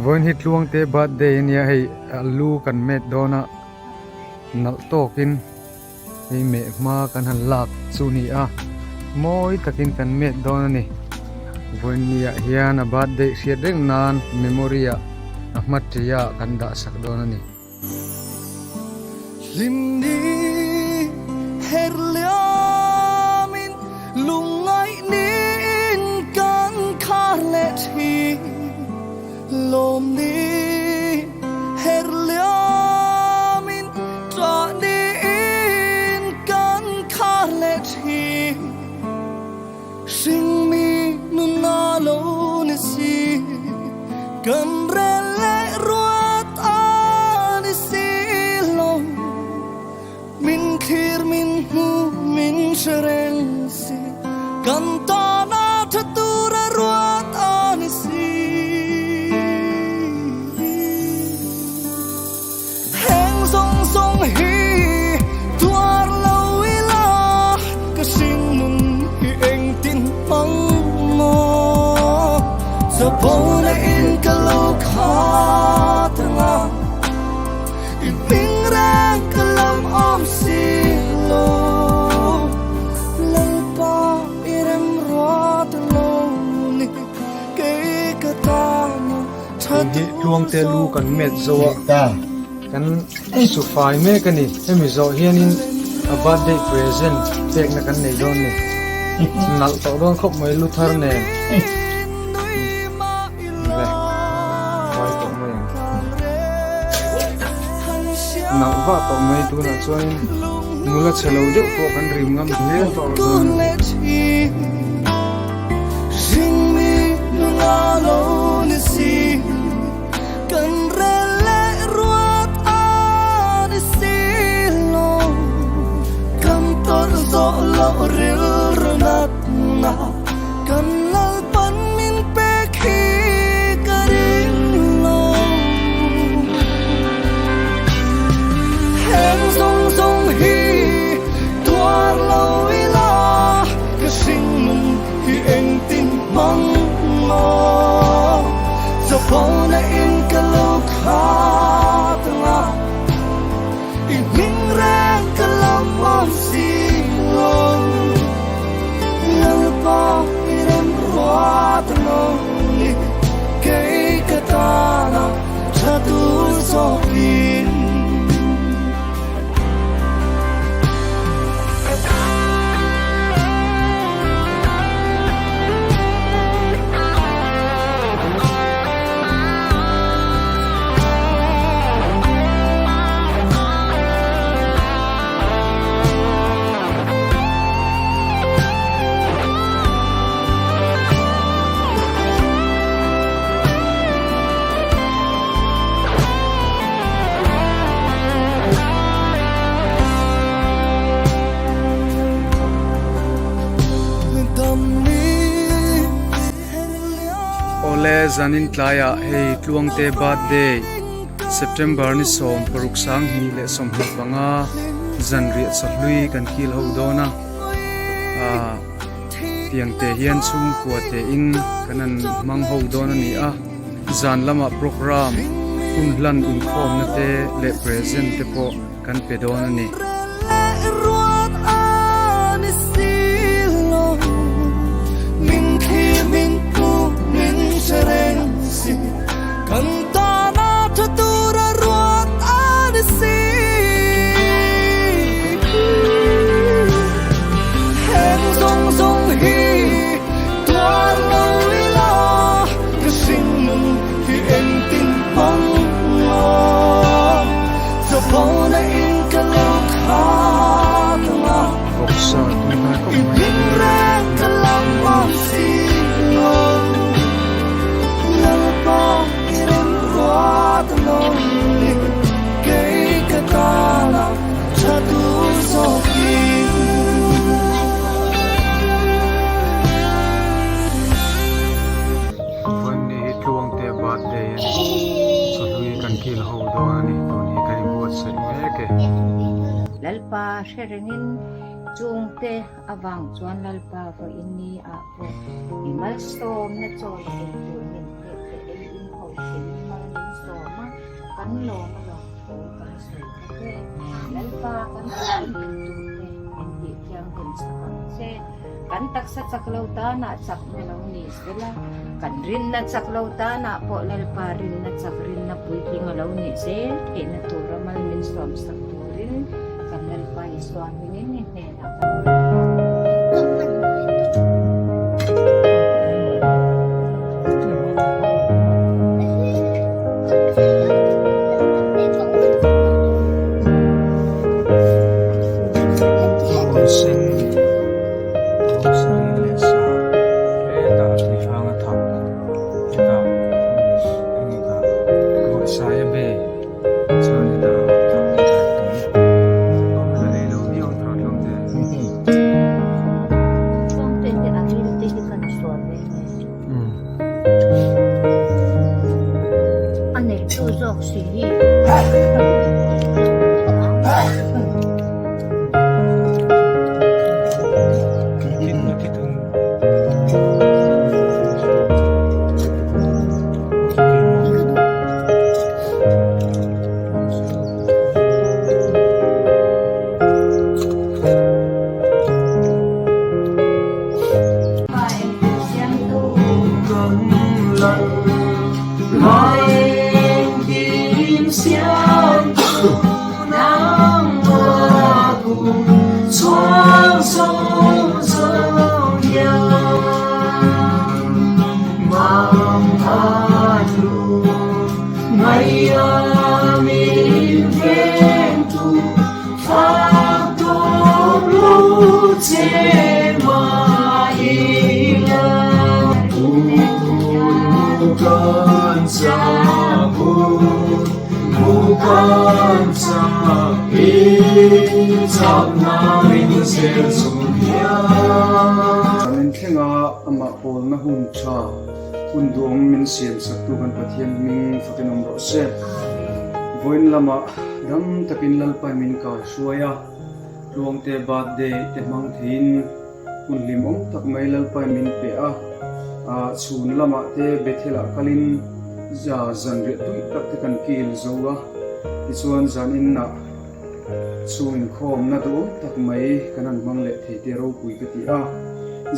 Vawiin hi Tluangte birthday a nia hei lu kan met dawn a nalh tawkin hei meh hma kan han lak chu ni a mawi takin kan met dawn a ni vawiin ni ah hian a birthday hriat reng nan memory ah a hma tia ah kan dah sak dawn a ni. Hlim ni her liamin lungngaih niin kan khar leh thin lawm ni her liamin ṭah niin kan khar leh thin hringmi nuna lo ni si kan rel leh ruat a ni si lo min thlir min hmu min hre reng si kan tana tha tura ruat a ni si Heng zawng zawng hi tuar lo ila ka hringnun hi engtin hmang maw Chapo na in ka lo khat anga i hming reng ka lam awm si lo Lalpa i remruat lo ni kei ka tana Tih tluangte lu kan met zo a, kan su fai mek a ni. Hemi zawh hianin a birthday present pekna kan nei dawn ni. Nalh tawh dawn khawp mai lu thar nen. Le, fai tawh mai ang. Nalh vah tawh mai tunah chuanin nula chhe lo deuh pawh kan rim ngam hle tawh dawn a ni. Hi engtin hmang maw Chawpona in ka lo khat anga I hming reng ka lam awm si lo Lalpa i remruat lo ni Kei ka tana tha tur zawkin. Awle zanin tlaiah hei Tluangte birthday September ni 16, 2025 zanriah chahlui kan kil ho dawn a ah tiang te hian chhungkua te in kan han hmang ho dawn a ni a. Zan lamah program hun hlan inkhawmna te leh present te pawh kan pe dawn a ni. Vawksa tui hnai khawp mai. Vawiin hi Tluangte birthday a ni. Chawhlui kan kil ho dawn a ni. Tun hi kan inbuatsaih mek e. Lalpa hre rengin chungte avang chuan Lalpa vawiin ni ah pawh i malsawmna chawi ei tur min pek leh ei in ho thei in. lawm a lawm thu kan sawi bawk e. Lalpa kan tan in turte min tih thianghlim chak ang che. Kan taksa chak lo tanah chakna lo ni sela, kan rinna chak lo tanah pawh Lalpa rinna chak rinna puitling a lo nih zel theihna tura mal min sawmsak turin kan Lalpa Isua hmingin i hnenah kan A neitu zawk si hi. Kan thlenga amah pawlna hun tha hun duang min siam saktu kan Pathian hming fakin awm rawh se. Vawiin lamah dam takin Lalpa min kai hruai a, Tluangte birthday te hmang theiin hun hlimawm tak mai Lalpa min pe a, chhun lamah te Bethel ah kalin zanriah tui tak te kan kil zo a, tichuan zan innah chhung inkhawmna duhawm tak mai kan han hmang leh thei te ropui ka ti a,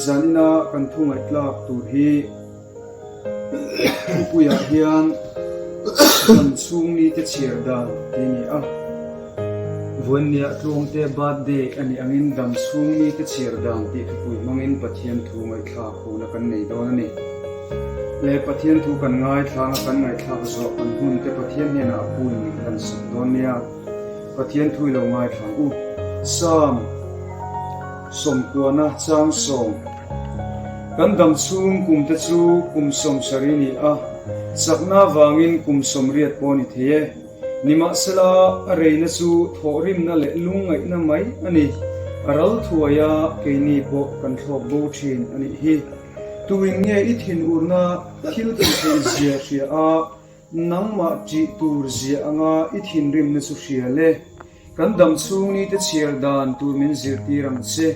zan ina kan thu ngaihthlak tur hi Thupuiah hian kan chhungni te chhiar dan tih a ni a. Vawiinniah Tluangte birthday a nih angin dam chhungni te chhiar dan tih thupui hmangin Pathian thu ngaihthlak hona kan nei dawn a ni. Le Pathian thu kan ngaithlang a kan ngaihthlak zawh kan hun te Pathian hnenah a phu in min hlan sak dawn nia. Pathian thu i lo ngaithlang u. Psalm. Sawmkuana chang sawm. Kan dam chhung kum te chu kum 70 ni a, chakna vangin kum 80 pawh ni thei e. Nimahsela, a reina chu thawhrimna leh lungngaihna mai a ni. A ral thuai a, keini pawh kan thlawk bo thin a nih hi. Tuin nge i thinurna thil tih theih zia hria a, nangmah ṭih tur zia anga i thinrimna chu hria le? Kan dam chhung ni te chhiar dan tur min zirtir ang che,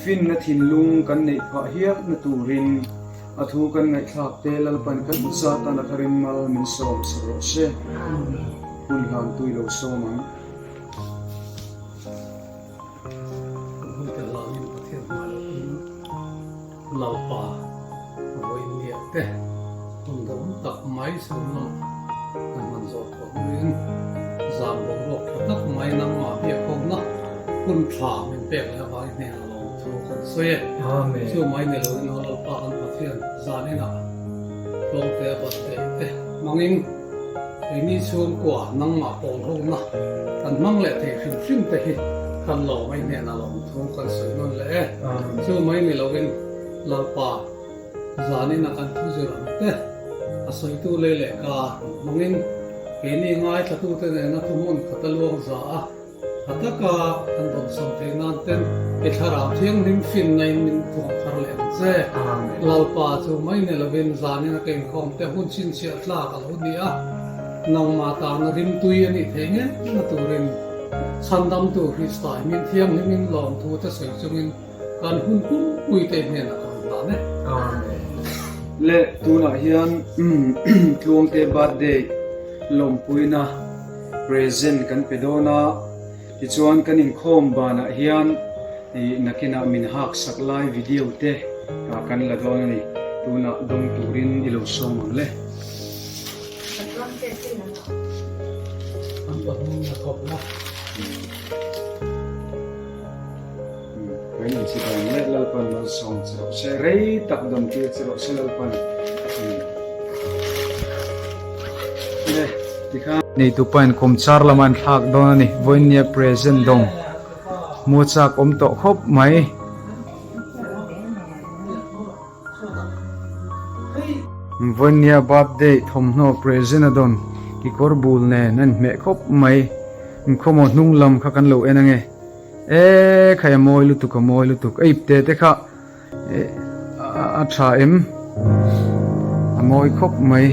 finna thinlung kan neih phah hialna turin a thu kan ngaihthlak te Lalpan kan zatan a tharin mal min sawm sak rawh se. Hun hlan tui lo sawm ang. Hun te hlanin Pathian hmai lo in Lalpa vawiin niah te hun dawm tak mai chhun lamah kan hman zawh tawh hnuin zan boruak tha tak mai nangmah biakhawmna hun tha min pek leh avangin hnenah lawm thu kan sawi e. Chu mai ni loin aw Lalpa kan Pathian zan inah tlawmte a bat theih te hmangin Keini chhungkua nangmah pawl hona kan hmang leh thei hrim hrim te hi kan lawm a, i hnenah lawm thu kan sawi nawn leh e. Chu mai ni loin Lalpa zanin a kan thu zir ang te a sawitu lei leh ka hmangin keini ngaithlatute nena thuhmun khat a luang za a. A taka kan rawn sawm theih nan ten i thlarau thianghlim finna in min thuam thar leh ang che. Lalpa chu mai ni lovin zanin a ka inkhawm te hun chhinchhiah tlak a lo ni a, nangmah tana rimtui a nih theih ngei na turin Chhandamtu Krista i min thianghlim in lawmthu te sawi chungin kan hun pumpui te hnenah ka rawn hlan e. Amen. Le tunah hian Tluangte birthday lawmpuina. Present kan pe dawn a, tichuan kan inkhawm banah hian ih nakinah min hak sak lai video te kan la dawn a ni. Tunah dawng turin i lo sawm ang le. An pahnih in a kawp la. Kan inchi dan leh Lalpan malsawm che rawh se, rei tak dam tir che rawh se Lalpan. Le, tikhan. Neitupa in kawmchar lama an thlak dawn a ni, vawiinnia present dawng hmu chak awm tawh khawp mai. Vawiinnia birthday thawmhnaw present a dawn kekawr bul nen a inhmeh khawp mai. Inkhawmaw hnung lam kha kan lo en ange. E khai a mawi lutuk a mawi lutuk a ipte te kha a tha em a mawi khawp mai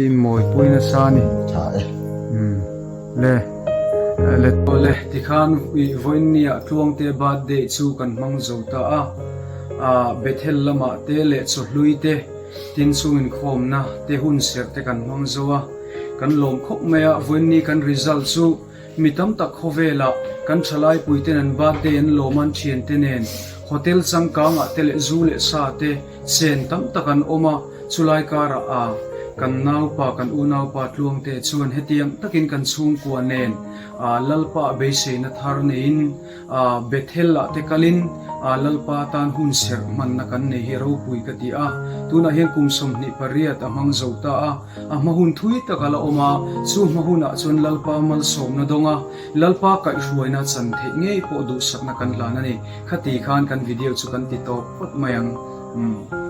i mawi pui nasa a ni tha e umm le le le tikhan i vawiinnia tluangte birthday chu kan hmang zo ta a ah Bethel lamah te leh chawhlui te tin chung inkhawmna te hun serh te kan hmang zo a kan lawm khawp mai a vawiinni kan result chu Mi tam tak khawvelah kan thalai puiten an birthday an lawm an thiante nen hotel changkangah te leh zu leh sa te chen tam tak an awm a, chulai karah a kan naupa kan unaupa tluangte chuan hetiang takin kan chhungkua nen a Lalpa beiseina thar neiin a Bethel ah te kalin a Lalpa tan hun serh hmanna kan nei hi ropui ka ti a, tunah hian kum 28 a hmang zo ta a. A hma hun thui tak a la awm a, chu hma hunah chuan Lalpa malsawmna dawng a, Lalpa kaihhruaina chan theih ngei pawh duhsakna kan hlan a ni. Khati khan kan video chu kan ti tawp phawt mai ang. Umm.